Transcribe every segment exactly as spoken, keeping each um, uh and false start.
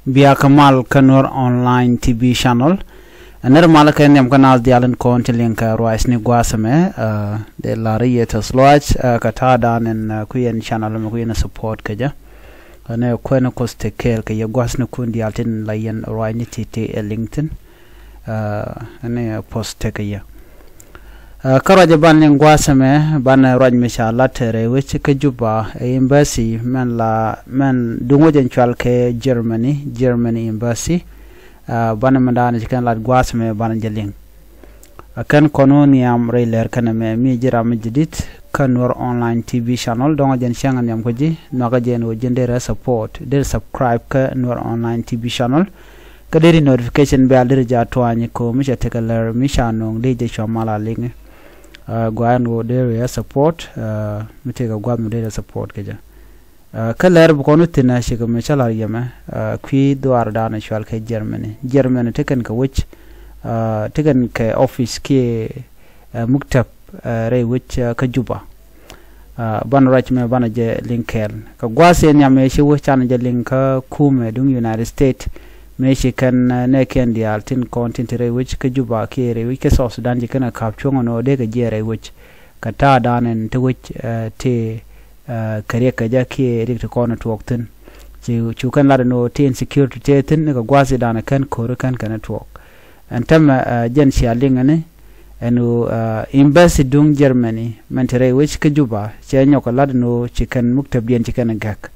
Bia kä mal kä Nuer Online T V channel. Ɛ nɛr mal kɛ nhiam kä naath diaal in kɔn ti liŋ kɛ ruac ni gua̱a̱th ɛmɛ, ɛ, dee lar i̱ yɛ tɛth luaac, ɛ, kɛ ta̱a̱ dan in, ɛ, kui̱ yɛn channel ɛmɛ kui̱ yɛn support kɛ jɛ. Ɛ nɛ kuɛn kuth ti kɛɛl kɛ yɛ gua̱a̱th ni kun diaal tin la yɛn ruac ni ti ti ɛ liŋ thin. Ɛ, ɛn ɛ post tekɛ yɛ. Ɛ, kä ruac ɛ ban liŋ gua̱a̱th ɛmɛ, ban ruac mi ca lat rɛy wec kä Juba, ɛ embassy mɛn la, mɛn duŋ wec ɛn cual kɛ Germany, Germany embassy. Ɛ, ban mɛn da̱a̱n ci kɛn lat gua̱a̱th ɛmɛ ban jɛ liŋ. Ɛ, kɛn kɔn wä nhiam rɛy lɛr kɛn ɛmɛ, mi ji̱ ram mi ji̱ dit kä Nuer Online T V channel, dɔ̱ŋ ɛ jɛn cäŋ ɛ nhiam kä ji̱, nhɔakä jɛn wä ji̱n derɛ support, derɛ subscribe kä Nuer Online T V channel. Kä deri notification bell deri ja tuany ko mi ca tekɛ lɛr mi ca no̱o̱ŋ dee jɛ cua mal a liŋi. Ɛ, gua̱a̱n ɣöö deri ɛ support, ɛ, mi tekɛ gua̱a̱th mi deri ɛ support kɛ jɛ. Ɛ, kä lɛr bi kɔn wä thi̱n ɛ cikɛ mi ca lar yɛmɛ, ɛ, kui̱ dhuaar da̱a̱n ɛ cual kɛ Germany. Germany tekɛn kɛ wec, ɛ, tekɛn kɛ office kiɛ, ɛ, muktab, ɛ, rɛy wec, ɛ, kä Juba. Ɛ, ban ruac mɛ ban jɛ liŋ kɛɛl. Kɛ gua̱a̱th in nhiam mëë ci wä can jɛ liŋ kä kumɛ duŋ United States. Mëë ci kɛn, ɛ, nɛɛkiɛn diaal tin kɔn tin te rɛy wec kä Juba kiɛ rɛy wec kä South Sudan ci kɛn ɛ ka̱p cuɔ̱ŋ ɛn ɣöö dee kɛ jiɛɛr rɛy wec. Kɛ ta̱a̱ dan ɛn te wec, ɛ, te, ɛ, kɛ riɛk kɛ jɛ kiɛ riɛk ti kɔn ɛ tuɔɔk thi̱n. Ci cu kɛn lat ɛn ɣöö te insecurity te thi̱n kɛ gua̱a̱th in dan ɛ kɛn ko̱ri kɛn kɛn ɛ tuɔɔk. Ɛn tämɛ, ɛ, jɛn cia liŋ ɛni ɛn ɣöö, ɛ, embassy duŋ Germany mɛn te rɛy wec kä Juba cɛ nyɔk ɛ lat ɛn ɣöö ci kɛn muktabdiɛn ci kɛn ɛ gäk.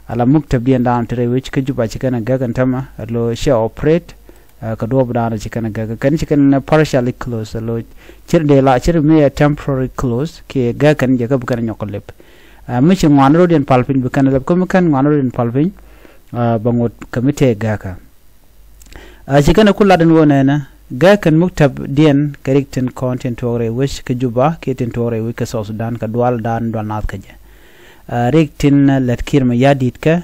Ala muktabdiɛn da̱a̱n te rɛy wec kä Juba ci kɛn ɛ gäk ɛn tämɛ ɛ lo̱ cɛ operate, ɛ, kɛ duɔ̱ɔ̱p da̱a̱n ci kɛn ɛ gäk kɛn ci kɛn ɛ partially close ɛ lo̱ cir dee la cir mi ɛ temporary close kiɛ gäk kɛn jɛ kä bi kɛn ɛ nyɔk ɛ lip. Ɛ, mi ci ŋuan rot yɛn pal piny bi kɛn ɛ lip kä mi kɛn ŋuan rot yɛn pal piny, ɛ, bɛ ŋot kɛ mi tëë gäkä. Ɛ, ci kɛn ɛ ku lat ɛn ɣöö nɛnɛ gäk kɛn muktabdiɛn kɛ rik tin kɔn tin tuɔɔk rɛy wec kä Juba kiɛ tin tuɔɔk rɛy wec kä South Sudan kɛ dual da̱a̱n dual naath kä jɛ. Ɛ, rik tin, ɛ, lät Kiir Mayardit kɛ,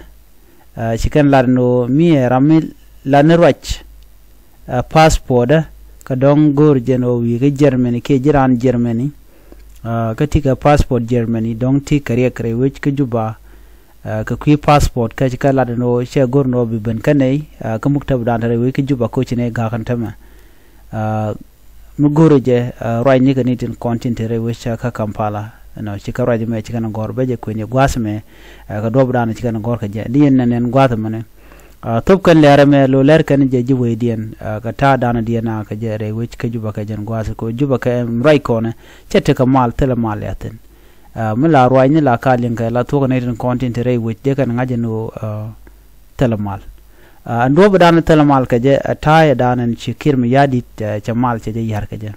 ɛ, ci kɛn lat ɛn ɣöö mi ɛ ram mi lat ni ruac, ɛ, passport ɛ kɛ dɔ̱ŋ go̱o̱r jɛn ɣöö wi̱i̱ kä Germany kiɛ ji̱ raan Germany. Ɛ, kä ti kɛ passport Germany dɔ̱ŋ ti kɛ riɛk rɛy wec kä Juba. Ɛ, kɛ kui̱ passport kä ci kɛ lat ɛn ɣöö cɛ go̱r ɛn ɣöö bi ben kä nɛy, ɛ, kä muktab dan te rɛy wec kä Juba koci nɛy ga̱a̱k ɛn tämɛ. Ɛ, mi go̱o̱rɛ jɛ, ɛ, ruacnikɛ ni tin kɔn tin te rɛy wec kä Kampala. Ɛnɔ ci kɛ ruac mɛ ci kɛn gɔ̱r bɛ jɛ kuën yɛ gua̱a̱th mɛ, ɛ, kɛ duɔ̱p dan ci kɛn gɔ̱r kɛ jɛ ni yɛn nɛn nɛn gua̱a̱th mɛnɛ. Ɛ, thop kɛn lɛrɛ mɛ lo̱ lɛr kɛn jɛ ji̱ wecdiɛn, ɛ, kɛ ta̱a̱ dan diɛn a kɛ jɛ rɛy wec kä Juba kɛ jɛn gua̱a̱th kɛ Juba kɛ, ɛm, ruac kɔnɛ cɛ tekɛ mal thilɛ mal yathin. Ɛ, mi la ruacni la ka liŋ kɛ la thuɔ̱k ni tin kɔn tin te rɛy wec dee kɛn ŋa̱c ɛn ɣöö, ɛ, thilɛ mal. Ɛ, ɛn duɔ̱ɔ̱p dan thilɛ mal kɛ jɛ, ɛ, ta̱a̱ ɛ dan ɛn ci Kiir Mayardit, ɛ, cɛ mal cɛ jɛ ya̱r kɛ jɛ.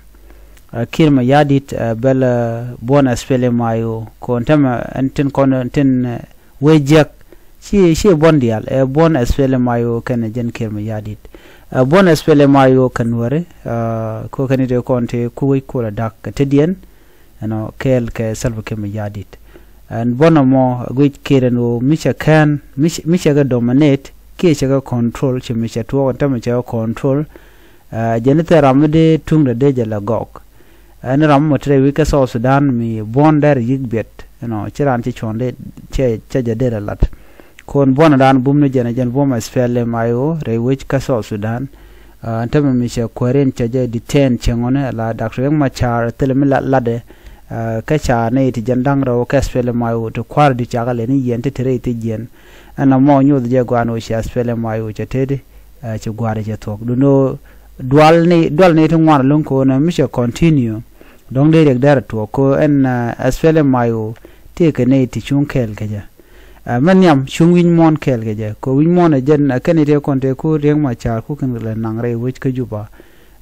Ɛ, Kiir Mayardit, ɛ, bɛl, ɛ, buɔ̱n SPLM-IO kɔn tämɛ ɛn tin kɔn tin, ɛ, wec jiäk. Ci, ci buɔ̱n diaal, ɛ, buɔ̱n SPLM-IO kɛnɛ jɛn Kiir Mayardit. Ɛ, buɔ̱n SPLM-IO kɛn wääri, ɛ, kɔ kɛn i̱ te kɔn te ku wec kolɛ da̱k kɛ tetdiɛn. Ɛnɔ kɛɛl kɛ Salva Kiir Mayardit. Ɛn buɔ̱n ɛmɔ guic Kiir ɛn ɣöö mi cɛ kɛn, mi cɛ, mi cɛ kɛ dominate kiɛ cɛ kɛ control, ci mi cɛ tuɔɔk ɛn tämɛ cɛ kɛ control. Ɛ, jɛn i̱ thil ram mi dee tuŋdɛ dee jɛ lɛ gɔk. Ɛn ram mɔ te rɛy wec kä South Sudan mi buɔ̱n dɛr yi̱k biɛt, you know, ci raan ci cuɔ̱n dee cɛ, cɛ jɛ dee lɛ lat. Kɔn buɔ̱n dan bum ni jɛn, jɛn buɔ̱m SPLM-IO rɛy wec kä South Sudan. Ɛ, ɛn tämɛ mi cɛ kuäär in cɛ jɛ detain cɛ ŋɔni la Doctor Riek Machar thilɛ mi la, latdɛ. Ɛ, kä ca nɛy ti jɛn da̱ŋ rɛw kä SPLM-IO ti kua̱r di cakɛ lɛ ni yɛn ti te rɛy thi jiɛn. Ɛn ɛmɔ nyoth jɛ gua̱a̱n ɣöö ci SPLM-IO cɛ tetdi, ɛ, ci gua̱a̱r cɛ thuɔ̱k. Duno dual ni, dual ni ti ŋuan lo̱ŋ ko̱n ɛ mi cɛ continue. Dɔ̱ŋ dee riɛk dɛr ɛ tuɔɔk ko̱ ɛn, ɛ, SPLM-IO tëëkɛ nɛy ti cuŋ kɛɛl kɛ jɛ. Ɛ, mɛ nhiam cuŋ wi̱c muɔ̱ɔ̱n kɛɛl kɛ jɛ. Kɛ wi̱c muɔ̱ɔ̱n ɛ jɛn, ɛ, kɛn i̱ tëë kɔn tëë ko̱ Riek Machar ku kɛn lɛ naŋ rɛy wec kä Juba.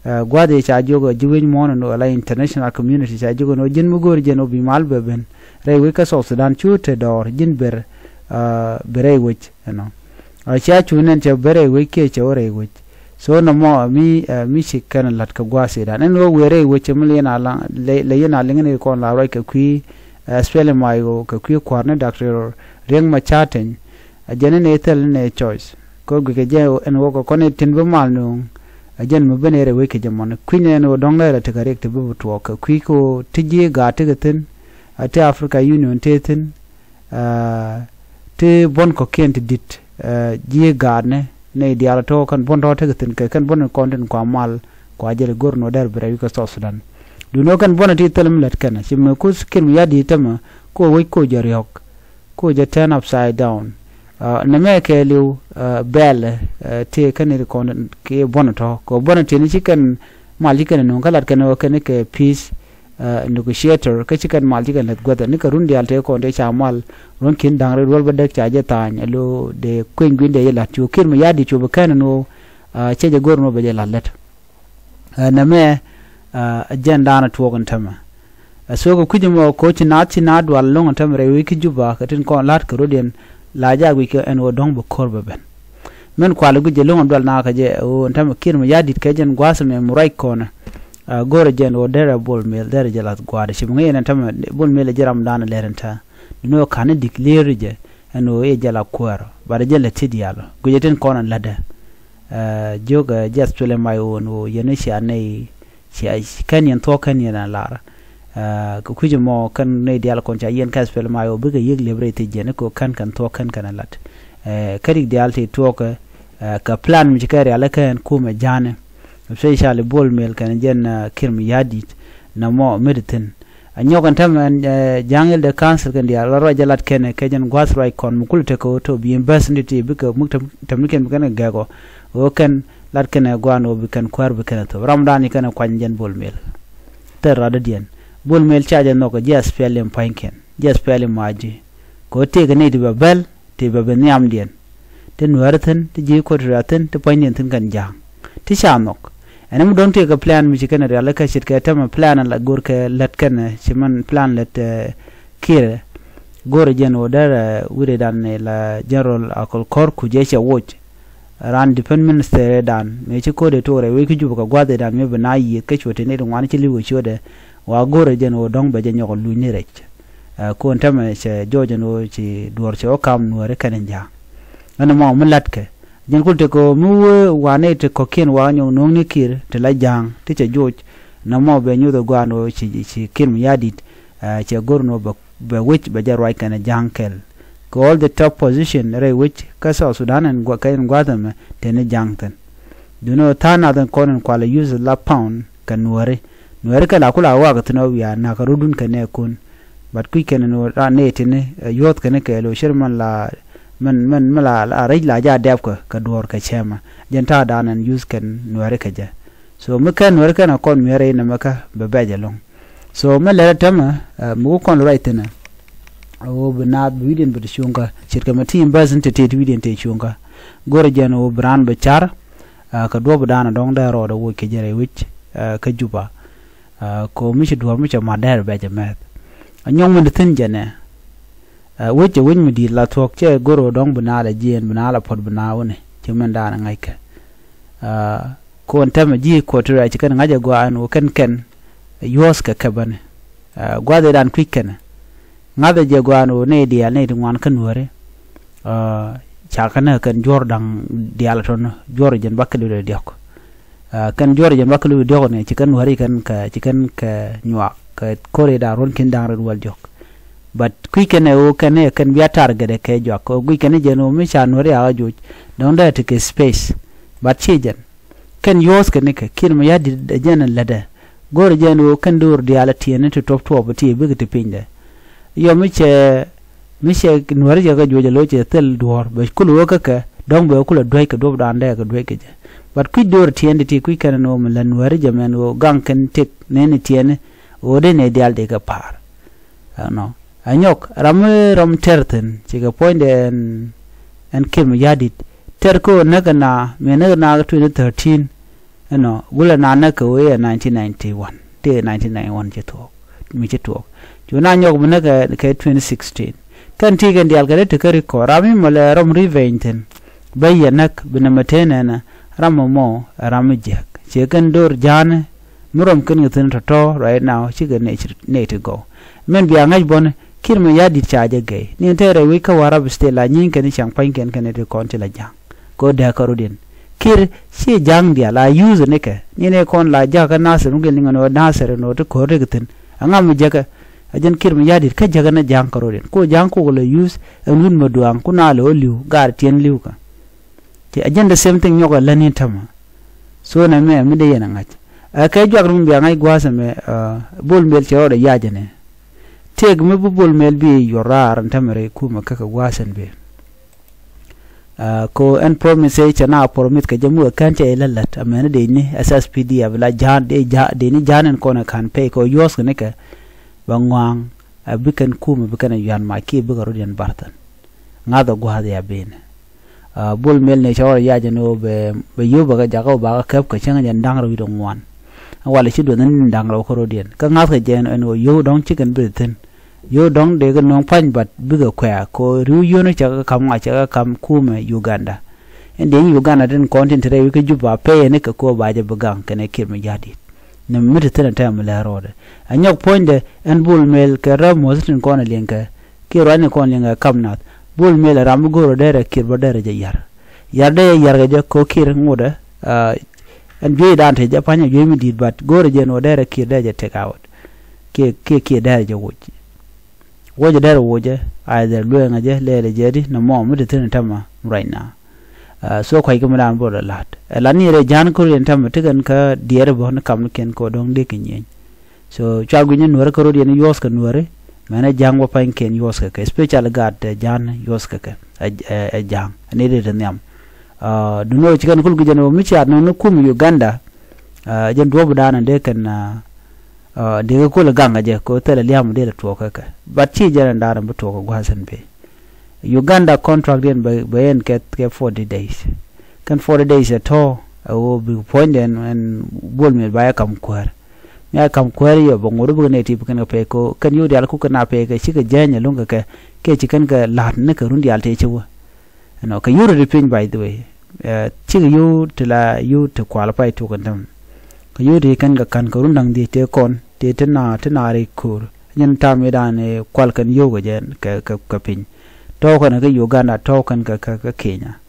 Ɛ, gua̱a̱th i̱ ca jiök ɛ ji̱ wi̱c muɔ̱ɔ̱n ɛn ɣöö la international community ca jiök ɛn ɣöö ji̱n mi go̱o̱r jɛn ɣöö bi mal bɛ ben rɛy wec kä South Sudan cu te dɔɔr ji̱n ber, ɛ, ber rɛy wec ɛnɔ. Ɛ, cia cu nɛn cɛ ber rɛy wec kiɛ cɛ wä rɛy wec. So nɔmɔ mi, ɛ, mi ci kɛn la̱t kɛ gua̱a̱th i̱dan ɛn ɣöö wëë rɛy wec cɛ mi lɛ yɛn a laŋ, lɛ, lɛ yɛn a liŋ ni kɔn la ruac kɛ kui̱, ɛ, SPLM-IO kɛ kui̱ kua̱r ni Doctor Riek Machar Teny. Ɛ jɛn in ɛ thil in ɛ choice. Kɛ guic kɛ jɛ ɛn ɣöö kɛ kɔn ɛ tin bi mal nööŋ. Ɛ jɛn mi ben ɛ rɛy wec kɛ jɛ mɔni. Kui̱ny ɛn ɣöö dɔ̱ŋ lɛl ɛ tekɛ riɛk ti bi bi tuɔɔk kɛ kui̱ kɛ ɣöö ti ji̱ gaat tekɛ thi̱n. Ɛ ti Africa Union tëë thi̱n. Ɛ ti buɔ̱n kɔ̱kiɛn ti di̱t. Ɛ ji̱ gaatni. nɛy diaal tɔ̱ kɛn buɔ̱n tɔ̱ tekɛ thi̱n kɛ kɛn buɔ̱n kɔn tin kua mal kua jɛl go̱r nɔ dɛr bi rɛy wi̱c kä South Sudan. Duundɛ kɛn buɔ̱n ti thil mi lät kɛn ci mi kuth Kiir Mayardit tämɛ ko wec ko jɛ riɔ̱k ko jɛ turn upside down. Nɛmɛ kɛɛliw bɛɛl tëë kɛn ri kɔn kɛ buɔ̱n tɔ̱ kɛ buɔ̱n tëë ni ci kɛn mal ci kɛn nuŋ kä lat kɛn ɣöö kɛn kɛ peace negotiator kä ci kɛn mal ci kɛn lät guäthɛ ni kɛ run diaal tëë kɔn tëë ca mal ruɔ̱n ki̱n da̱ŋ rɛy duɔl bä däk ca jɛ tha̱a̱ny alo dee kueny gui̱n dee jɛ la̱t cu Kiir Mayardit cu bi kɛn ni ɣöö cɛ jɛ go̱r ni ɣöö bɛ jɛ la̱t lät. Nɛmɛ jɛn daanɔ tuɔɔk in tämɛ. Ɛ thok ɛ kui̱c ɛmɔ ko̱ ci naath ci naath dual lo̱ŋ ɛn täämɛ rɛy wec kä Juba kɛ tin kɔn la̱t kɛ rɔ̱diɛn la jaak guic kɛ ɛn ɣöö dɔ̱ŋ bɛ ko̱r bɛ ben. Min kual ɛ guic jɛ lo̱ŋ ɛ dual naath kɛ jɛ ɛ ɣöö ɛn täämɛ Kiir Mayardit kɛ jɛn gua̱a̱th ɛmɛ mi ruac kɔnɛ. Go̱rɛ jɛn ɣöö derɛ Bol Mel derɛ jɛ lath gua̱a̱r ci bi ŋäc ɛn ɛn täämɛ Bol Mel ɛ jɛ ram daanɔ lɛr ɛn täämɛ. Duundɛ ɣöö ka̱n ɛ declare jɛ ɛn ɣöö i̱ jɛ la kuäär ɔ bat ɛ jɛn lɛ ti diaal ɔ guic ɛ tin kɔn ɛn lätdɛ. Jiök ɛ jɛ thilɛ may ɣöö ɛn ɣöö yɛn i̱ cia nɛy cia kɛn yɛn thuɔ̱k kɛn yɛn ɛ lar. Kɛ kui̱c ɛmɔ kɛn nɛy diaal kɔn ca yɛn kɛ thilɛ may ɣöö bikɛ yiëk liɛp rɛy thiec jɛn i̱ kɛ ɣöö kɛn kɛn thuɔ̱k kɛn kɛn ɛ la̱t. Kɛ rik diaal ti tuɔɔkɛ kɛ plan mi ci kɛ rial ɛ kɛn kumɛ ja̱a̱nɛ especially Bol Mel kɛn jɛn Kiir Mayardit nɔmɔ mi ti thi̱n. Ɛ nyɔk ɛn täämɛ ɛn ja̱a̱ŋ yɛl dee council kɛn diaal la ruac jɛ lat kɛn kɛ jɛn gua̱a̱th ruac kɔn mi kul tekɛ ɣöö tɔ bi invest ni ti bikɛ muk tɛm ni kɛn bi kɛn gɛk ɔ ɣöö kɛn lat kɛn ɛ gua̱a̱n ɣöö bi kɛn kuäär bi kɛn ɛ thop ram da̱a̱n ci kɛn ɛ kuany jɛn Bol Mel. Thil rat dädiɛn Bol Mel ca jɛ nhɔk ɛ ji̱ SPLM pa̱nykiɛn ji̱ SPLM ma̱a̱ ji̱ kɛ ɣöö tëëkɛ nɛy ti bɛ bɛl ti bɛ bi nhiamdiɛn. Ti nuääri thi̱n ti ji̱ Equatoria thi̱n ti puɔ̱nydiɛn thi̱n kɛn ja̱a̱ŋ ti ca nhɔk. Ɛn ɛmɛ dɔ̱ŋ tëëkɛ plan mi ci kɛn rialikä ce̱tkɛ täämɛ plan la go̱rkɛ lät kɛn ci mɛn plan lät Kiir. Go̱rɛ jɛn ɣöö derɛ wi̱cdɛ dan la General Akol Kɔr kucɛ cɛ woc. Raan defense minister dan mëë ci ko̱dɛ tuɔɔk rɛy wec kä Jubɛ kɛ gua̱a̱th ëëdan mëë bi na yiëëth kä cuɔ̱t tëë nɛy ti ŋuan ci li̱w kɛ ciötdɛ. Wa go̱rɛ jɛn ɣöö dɔ̱ŋ bɛ jɛ nyɔk luny ni rɛc. Ɛ kuɔn täämɛ cɛ jɔɔc ɛn ɣöö ci duɔ̱ɔ̱r cɛ wä kam nuääri kɛn in ja̱a̱ŋ. Ɛn ɛmɔ mi la̱tkɛ jɛn kul tekɛ ɣöö mi wee wanɛ ti kɔ̱kiɛn wa nyɔk nuɔ̱ŋni Kiir ti la ja̱a̱ŋ ti cɛ joc. Ɛn ɛmɔ bɛ nyoth ɛ gua̱a̱n ɣöö ci ci Kiir Mayardit cɛ go̱r ɛn ɣöö bɛ bɛ wec bɛ jɛ ruac kɛn ja̱a̱ŋ kɛl. Kɛ all the top position rɛy wec kä South Sudan ɛn gua̱ kɛ ɛn gua̱a̱th ɛmɛ teni ja̱a̱ŋ thi̱n. Duundɛ ɣöö tha̱a̱ŋ nath ɛn kɔn ɛn kualɛ use la pound kɛ nuääri. Nuääri kɛ la kula wakä thi̱n ɔ wiaa nakä rɔ̱dun kɛ nɛɛkun. But kui̱c kɛn ni ran nɛy tini ɛ yuɔ̱th kɛn kɛɛl ɣöö cir mɛn la mɛn mɛn mɛn la rɛc la ja dɛpkɛ kɛ duɔ̱ɔ̱r kɛ cɛmɛ. Jɛn ta̱a̱ da̱a̱n ɛn use kɛn nuääri kɛ jɛ. So mi kɛn nuääri kɛn a kɔn miɛɛr rɛy nɛmɛ kä bɛ bɛc ɛlɔ̱ŋ. So mɛ lɛr ɛ täämɛ mi wä kɔn luɔt ruac thi̱n ɛ ɣöö bi naath bi wi̱cdiɛn bi ti cuŋkä ce̱tkɛ mɛ ti invest in te tet wi̱cdiɛn te cuŋkä. Go̱rɛ jɛn ɣöö bi raan bi car kɛ duɔ̱p da̱a̱n ɛ dɔ̱ŋ dee rɔɔdɛ woc kɛ jɛ rɛy wec kä Juba. Kɛ ɣöö mi ci duɔ̱ɔ̱r mi cɛ mat dee rɛ bɛc ɛ mɛth. Ɛ nyɔk mi ti thi̱n jɛn ɛ wec ɛ wec mi di̱i̱t la thuɔ̱k cɛ go̱r ɣöö dɔ̱ŋ bi naath ɛ jiɛɛn bi naath ɛ puɔ̱t bi naath wuni ci mɛn da̱a̱n ɛ ŋa̱ckɛ. Kɔn täämɛ ji̱ Equatoria ci kɛn ŋa̱c ɛ gɔaa ɛn ɣöö kɛn kɛn yuɔ̱ɔ̱th kɛ kɛ bäni. Gua̱th ëëdan kui̱c kɛnɛ ŋa̱thɛ jɛ gɔaa ɛn ɣöö nɛy diaal nɛy ti ŋuan kä nuääri. Ca kɛn ɛ kɛn juɔ̱ɔ̱r da̱ŋ diaal tɔ̱nä juɔ̱ɔ̱r jɛn bakɛ luth ɛ diɔ̱k. Kɛn juɔ̱ɔ̱r jɛn bakɛ luth ɛ diɔ̱k ni ci kɛn nuääri kɛn kɛ ci kɛn kɛ nyuak kɛ ko̱r ëëdan ruɔ̱n ki̱n da̱ŋ rɛw wäl diɔ̱k. But kui̱c kɛn ɛ ɣöö kɛn ɛ kɛn bia target ɛ kɛ juak kɛ ɣöö guic kɛn ɛ jɛn ɣöö mi ca nuääri a ɣä joc dɔ̱ŋ dee tekɛ space. But ciɛ jɛn kɛn yuɔ̱ɔ̱th kɛ nikɛ Kiir Mayardit ɛ jɛn ɛ lätdɛ. Go̱o̱rɛ jɛn ɣöö kɛn do̱r diaal ɛ tiɛɛni ti tuɔp tuɔp ɛ ti ɛ bikɛ ti pinydɛ. Yɔ mi cɛ mi cɛ nuääri cɛ kɛ juɔc ɛ lo̱c cɛ thil duɔ̱ɔ̱r bɛ kul ɣöö kä kɛ dɔ̱ŋ bɛ kulɛ duäc kɛ duɔ̱pdan dee kɛ duäc kɛ jɛ. But kui̱c do̱r tiɛɛni ti kui̱c kɛn ɛn ɣöö mi lät nuääri jɛ mɛn ɣöö gaŋ kɛn tëk nɛɛni tiɛɛni ɣöö dee nɛy diaal dee kɛ pa̱a̱r. Ɛnɔ ɛ nyɔk ram mi ram tɛr thi̱n cikɛ puɔ̱nydɛ ɛn ɛn Kiir Mayardit tɛr kä ɣöö näk ɛna mëë näk ɛna kä twenty thirteen. Ɛnɔ gulɛ na näk kɛ ɣöö iɛ nineteen ninety one tëë nineteen ninety one ci thuɔ̱k mi ci tuɔɔk. Cu na nyɔk bi näk kɛ twenty sixteen. Kɛn ti kɛn diaal kɛ dee ti kä record ram mi mɔ lɛ ram revenge thi̱n. Bä yɛ näk bi nɛmɛ tëë nɛnɛ ram mɔ mɔ ɛ ram mi jiäk ciɛ kɛn do̱r ja̱a̱ni. Mi rɔm kɛn kɛ thi̱n tɔ̱tɔ̱ right now cikɛ nɛy ti gɔw. Min bia ŋäc bɔni Kiir Mayardit ca jɛ gɛy ni tɛɛrɛ wi̱c kä Warrap State la nyi̱i̱ŋ kɛn caŋ pa̱ny kɛn kɛn ti kɔn ti la ja̱a̱ŋ. Kɛ ɣöö dääk kärɔ̱diɛn Kiir ci ja̱a̱ŋ diaal a use nikɛ ni nɛ kɔn la ja̱a̱k kä Nasir mi gɛl ni ŋän ɣöö Nasir ni ɣöö ti ko̱r rik thi̱n. Aŋa mi jäkä a jɛn Kiir Mayardit kä jäkä ni ja̱a̱ŋ kärɔ̱diɛn ku ja̱a̱ŋ kuk la use ɛn wut mi dua̱a̱ŋ ku na lɛ ɣöö li̱w gaar tiɛn li̱w kä. Ci agenda same thing nyɔk ɛ lät ni tämɛ. So nɛ mɛ mi dee yɛn a ŋa̱c. Ɛ kɛ juak rum bia ŋa̱c gua̱a̱th ɛmɛ, ɛ, Bol Mel cɛ rɔɔdɛ yac ɛnɛ. Tëëk mi bi Bol Mel bi yuɔr raar ɛn tämɛ rɛy kumɛ kä kɛ gua̱a̱th ɛn bi. Ɛ, ko ɛn promise cɛ na promise kɛ jɛ mi wä kän cɛ ilä lät. Ɛmɛni dee ni S S P D F la ja̱a̱n dee ja̱a̱n dee ni ja̱a̱n ɛn kɔn ɛ ka̱n pɛy kɛ ɔ yuɔ̱ɔ̱th kɛ ni kɛ. Bɛ ŋɔaŋ, ɛ, bi kɛn kumɛ bi kɛn ɛ yuan mac kiɛ bikɛ rot yɛn bar thin. Ŋa̱th ɛ gua̱a̱th ya ben. Ɛ, Bol Mel ni cɔɔr yac ɛn ɣöö bɛ, bɛ yio̱w bɛ kɛ jakä wä bakɛ käp kɛ cäŋ jɛn da̱ŋ rɛw wi̱cdɛ ŋuan. Ɛn walɛ ci duɔth ni da̱ŋ rɛw kä rot yɛn. Kä ŋa̱thkɛ jɛ ɛn ɣöö yio̱w dɔ̱ŋ ci kɛn bi thi̱n. Yio̱w dɔ̱ŋ dee kɛ nööŋ pa̱ny bat bikɛ kuɛ̈ɛ̈ kɛ ɣöö ri̱w yio̱w ni cɛ kɛ ka̱m ŋa̱c cɛ kɛ ka̱m kumɛ Uganda. Ɛn dee nyi Uganda tin kɔn tin te rɛy wi̱c kä Juba pɛyɛ ni kɛ kɛ ɣöö ba jɛ bi gaŋ kɛnɛ Kiir Mayardit. Ni mi te thi̱n ɛ tɛm mi lɛr rɔɔdɛ. Ɛ nyɔk puɔ̱nydɛ ɛn Bol Mel kɛ räm muɔ̱th tin kɔn ɛ liɛŋkɛ. Kiɛ ruacni kɔn liŋ ɛ kap nath. Bol Mel ɛ ram mi go̱o̱r ɔ derɛ Kiir bä derɛ jɛ yar. Yar dee yɛ yar kɛ jɛ ko Kiir ŋut ɛ, ɛ, ɛn juey dan te jɛ pa̱nyɛ juey mi di̱i̱t bat go̱o̱r ɛ jɛ ni ɔ derɛ Kiir derɛ jɛ take out. Kiɛ, kiɛ, kiɛ derɛ jɛ woc. Woc ɛ derɛ woc ɛ, either lueŋ ɛ jɛ, lɛɛl ɛ jɛ di, nɛ mɔ mi te thi̱n ɛ tämɛ right now. Ɛ, so kua̱c kä mi dan bot ɛ la̱t. Ɛ la̱t ni rɛ ja̱a̱n kor yɛn tämɛ ti kɛn kä diɛɛr bä ni kam ni kɛn ko dɔ̱ŋ dee kɛ nyieny. So cua gui̱ny ni nuäri kä rot yɛn yuɔ̱ɔ̱th kɛ nuäri. Mɛn ɛ ja̱a̱ŋ wä pa̱nykiɛn yuɔ̱ɔ̱th kɛ kɛ special gaat ɛ ja̱a̱n yuɔ̱ɔ̱th kɛ kɛ ɛ, ɛ, ɛ ja̱a̱ŋ ni ri ti nhiam. Ɛ, duno ci kɛn kul gui̱c ɛn ɣöö mi ci at nɔŋ ni kum Uganda. Ɛ, jɛn duɔ̱ɔ̱p dan ɛ dee kɛn, ɛ, ɛ, dee kɛ kul ɛ gaŋ ɛ jɛ kɛ ɣöö thilɛ lia̱a̱m dee lɛ tuɔɔk kɛ kɛ. But ci jɛn ɛ dan ɛ bi tuɔɔk ɛ gua̱a̱th ɛn pee. Uganda contract diɛn bɛ, bɛ ɛn kɛ, kɛ forty days. Kɛn forty days ɛ tɔ̱ ɛ ɣöö bi puɔ̱nydɛ ɛn, ɛn Bol Mel ba yɛ kam kuäär. Mi a kam kuäär yɛ bɛ ŋot bikɛ nɛy ti bi kɛn kɛ pɛy ko kɛn yio̱w diaal kuk kɛn a pɛy kɛ cikɛ jääny ɛlɔ̱ŋ kɛ kɛ, kɛ ci kɛn kɛ la̱t ni kɛ run diaal tëë ci wä. Ɛnɔ kɛ yio̱w rɔ di piny by the way. Ɛ, cikɛ yio̱w ti la yio̱w ti kual pay tuk kɛn tämɛ. Kɛ yio̱w ti kɛn kɛ ka̱n kɛ run da̱ŋ dhiec tëë kɔn tëë ti na ti na rɛy ko̱o̱r. Nyɛn tam mi dan ɛ kual kɛn yio̱w kɛ jɛ kɛ, kɛ, kɛ piny. Tɔ̱ kɛn kɛ Uganda tɔ̱ kɛn kɛ, kɛ, kɛ Kenya.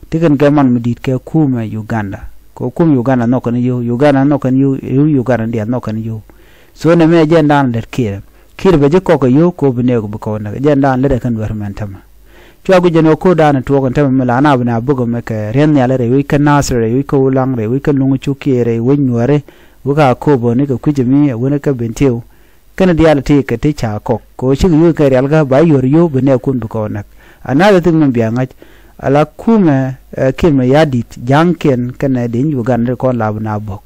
Ti kɛn kɛ man mi di̱i̱t kɛ kumɛ Uganda. Kɛ kumɛ Uganda nhɔk kɛn yio̱w, Uganda nhɔk kɛn yio̱w, yio̱w Uganda diaal nhɔk kɛn yio̱w. So nɛ mɛ jɛn dan lät Kiir. Kiir bɛ ji̱ kɔk kɛ yio̱w ko bi nɛɛk bi kɔk näk. Jɛn dan lät ɛ kɛn wɛr mɛn tämɛ. Cua guic jɛn ɣöö ko̱r dan tuɔɔk kɛn tämɛ mi la na bi na bäkɛ mɛ kɛ riɛn nhial rɛy wec kä Nasir rɛy wec kä Ulaŋ rɛy wec kä Luŋ Cuk kiɛ rɛy wec Nuääri. Wek a ko̱p ɣän ni kɛ kui̱c mi ɛ wen kä Bentiu. Kɛn diaal ti kɛ ti ca kɔk kɛ ɣöö cikɛ yio̱w kɛ rial kä ba yuɔr yio̱w bi nɛɛkun bi kɔn näk. Another thing min bia ŋa̱c ala kumɛ, ɛ, Kiir Mayardit ja̱ŋkiɛn kɛnɛ dieny Uganda ti kɔn la bi na bɔk.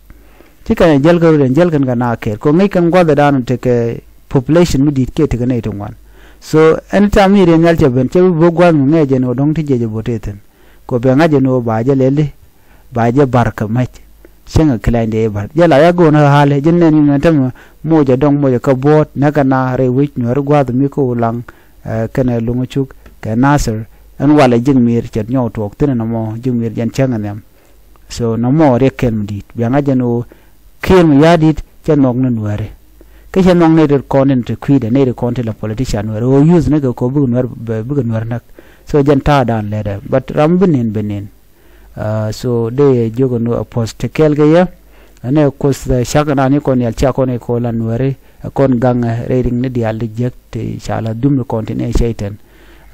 Ci kɛn jäl kä rot ɛn jäl kɛn kɛ na kɛɛr kɛ ɣöö ŋäc kɛn gua̱thɛ dan tekɛ population mi di̱i̱t kiɛ tekɛ nɛy ti ŋuan. So anytime mi riɛn nhial cɛ ben cɛ bi bo̱k gua̱th mi ŋɛɛ jɛn ɣöö dɔ̱ŋ ti jiɛc ɛ bo̱t tëë thi̱n. Kɛ ɣöö bia ŋa̱c jɛn ɣöö ba jɛ lɛli ba jɛ bar kɛ mac. Cäŋ ɛ kɛ lɛny dee bar jɛ la ya go̱o̱n ɣä ɣa̱lɛ jɛ nɛn mi mɛn tämɛ. Mocɛ dɔ̱ŋ mocɛ kä buɔ̱ɔ̱t näkɛ na rɛy wec Nuääri gua̱a̱th mi kä Ulaŋ, ɛ, kɛnɛ Luŋ Cuk kɛ Nasir. Ɛn walɛ ji̱k mi̱i̱r cɛ nyɔk tuɔɔk thi̱n ɛn ɛmɔ ji̱k mi̱i̱r jɛn cäŋ ɛ nhiam. So nɔmɔ riɛk kɛl mi di̱i̱t bia ŋa̱c jɛn ɣöö Kiir Mayardit cɛ nhɔk ni Nuääri. Kä cɛ nhɔk ni rit kɔn in ti kui̱dɛ ni rit kɔn ti la politician Nuääri ɣöö youth ni kɛ ko̱ bikɛ Nuäär bikɛ Nuäär näk. So jɛn ta̱a̱ dan lɛtdɛ but ram bi nen bi nen. Ɛ, so dee yɛ jiök ɛn ɣöö ɛ puɔ̱th ti kɛɛl kɛ yɛ. Ɛn ɛ kuoth, ɛ, cak ɛn an i̱ kɔn yal cia kɔn i̱ kɔn la Nuääri ɛ kɔn gaŋ, ɛ, rɛy riŋ ni diaal di jiäk ti ca la dhum ni kɔn tin ɛ cɛy tɛn.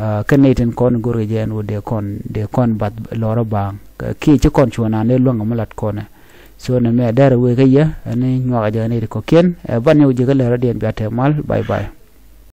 Ɛ, kɛn nɛy tin kɔn i̱ go̱rkɛ jɛ ɛn ɣöö dee kɔn dee kɔn bath lɔrä baaŋ. Ɛ, kiɛ ci kɔn cuɔ̱ɔ̱ŋ an dee luäŋ ɛmɛ lat kɔn ɛ. So nɛ mɛ ɛ dɛr ɛ wëë kä yɛ ɛn i̱ nyuak ɛ jɛ kɛ nɛy ti kɔ̱kiɛn. Ɛ, ban yɛ wä jiäk kä lɛr rɔ̱diɛn bia tɛm mal. Bye bye.